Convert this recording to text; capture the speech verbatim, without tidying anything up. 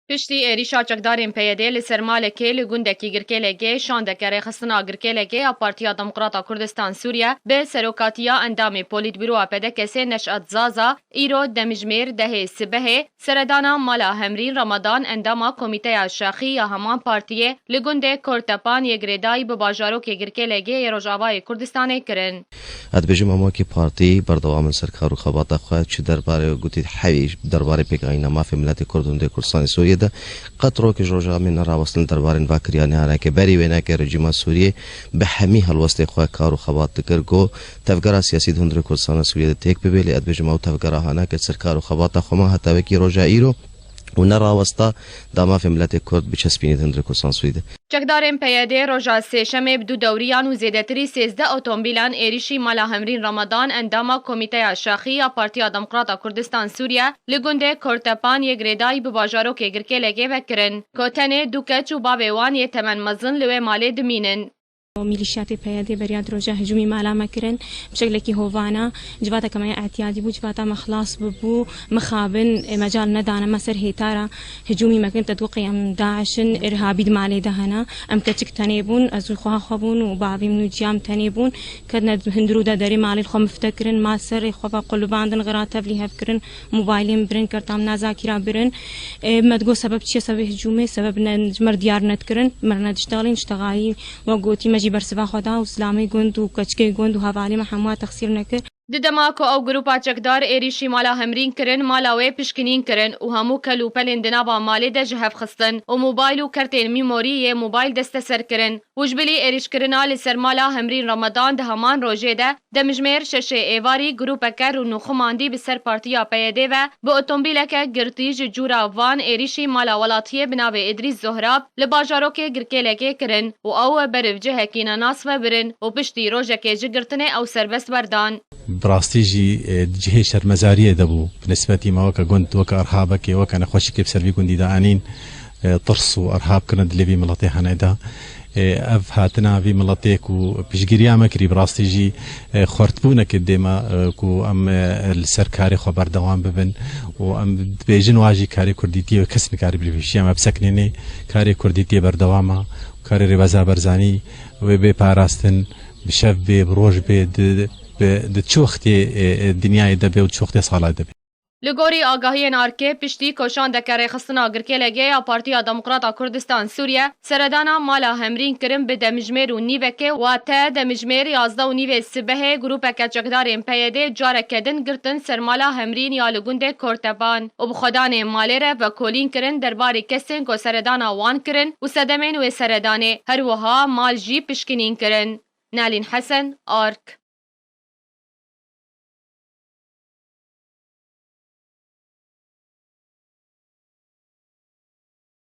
Piştî êrîşa çekdarên P Y D li ser malekê li gundekî Girkêlegê, şandeke rêxistina Girkêlegê ya Partiya Demokrata Kurdistan Sûriye bi serokatiya endamê Polîtbûroya P D K'ê Neşat Zaza, îro demjimêr dehê sibehê seredana mala Hemrîn Ramadan, endama Komîteya Şaxî ya heman partiyê, li gundê Kortepan yê girêdayî bi bajarokê Girkêlegê yê Rojavayê Kurdistanê kirin. Ez dibêjim, em wekî partî berdewam in ser kar û xebata xwe, çi derbarê gotî hevî derbarê pêkanîna mafê miletê Kurd û Hundirê Kurdistanê Sûriyê de. Qet rokê ji roja me nerawestin li derbarên va kiriya nehane ke berî wêneke rejîma Sûriyê bi hemî helwestê xwe kar û xebat dikir, ku tevgera siyasî di Hundirê Kurdistana Sûriyê de têk bibe, lê ez dibêjim ew tevgera hane ke ser kar û xebata xwe ma heta wekî roja îro û nerawesta da mafê miletê Kurd biçespînî di Hundirê Kurdistan Sûriyê de. Çekdarên P Y D roja Sêşemê bi du dewriyan û zêdetirî sêzdeh otomobîlan êrîşî mala Hemrîn Ramadan, endama Komîteya Şaxî ya Partiya Demokrata Kurdistan Sûriye, li gundê Kortepan yê girêdayî bi bajarokê Girkêlegê ve kirin, ku tenê du keç û bavê wan yê temen mezin li wê malê dimînin. Mîlîşyatê P Y D beriya di roja hicûmî mala me kirin, bi şeklekî hovana, civata me ya etiyadî bû, civata me xilas bibû, mixabin, e, mecal nedane me ser hêtara hicûmî me kirin, tetwîqê em DAIŞ in, irhabî di malê de hene. Em keçik tenê bûn, ez û xweha xwe bûn û bavê min û ciya min tenê bûn. Ketine hundirû de derê malê xwe mifte kirin, mal serê xwe ve qulibandin, xira tevlî hev kirin, mobaylê min birin, kerta min a zakîra birin. E, me digot sebeb çi ye, sebebê hicûmê, sebeb ne, ji me re diyar nedikirin, me re nediştexilîn, diştexayî, wek gotî, me jî bersiva xwe da û zilamê gund û keçikê gund û hevalê me hemû texsîr nekir. Di dema ku ew grupa çekdar êrîşî mala Hemrîn kirin, mala wê pişkinîn kirin û hemû kel û pelên di nava malê de ji hev xistin û mobayl û kertên mîmorî yê mobayl desteser kirin û ji bilî êrîşkirina li ser mala Hemrîn Ramadan di heman rojê de, demjimêr şeşê êvarî, grûpeke rûnûximandî bi ser partiya P Y D ve bi otomobîleke girtî ji cûra van êrîşî mala welatiyê bi navê Îdrîs Zohrab li bajarokê Girkêlekê kirin û ew beriv cihekî nenas ve birin û piştî rojekê ji girtinê ew serbest werdan. Bi rastî jî, e, di cihê şermezariyê de bû. Bi nisbetî me weke gund, weke irhabekê, weke nexweşikê bi ser vî gundî de anîn, e, tirs û irhab kirine dilê vî miletê hene de. E, ev hatina vî miletê ku piştgiriya me kirî, bi rastî jî, e, xwertbûneke dê me, e, ku em, e, li ser karê xwe berdewam bibin û em dibêjin wa jî karê kurdîtiyê kes nikare bilî vî şiyê me biseknênê. Karê kurdîtiyê berdewam e. Karê Rêbeza Barzanî wê bê parastin, bi şev bê, bi roj bê, di, bi, di çi wextê, e, e, dinyayê de bê û çi wextê sala de bê. Li gorî agahiyên ARKê, piştî ku şandeke rêxistina Girkêlegê ya Partiya Demokrata Kurdistan Sûriye seredana mala Hemrîn kirin bi demjimêr û nîvekê, wate demjimêr yazdeh û nîvê sibehê, grûpeke çekdarên P Y D careke din girtin ser mala Hemrîn ya li gundê Kortepan û bi xwedanê malê re vekolîn kirin derbarê kesên ku seredana wan kirin û sedemên wê seredanê. Her wiha mal jî pişkinîn kirin. Nalîn Hesen, ARK.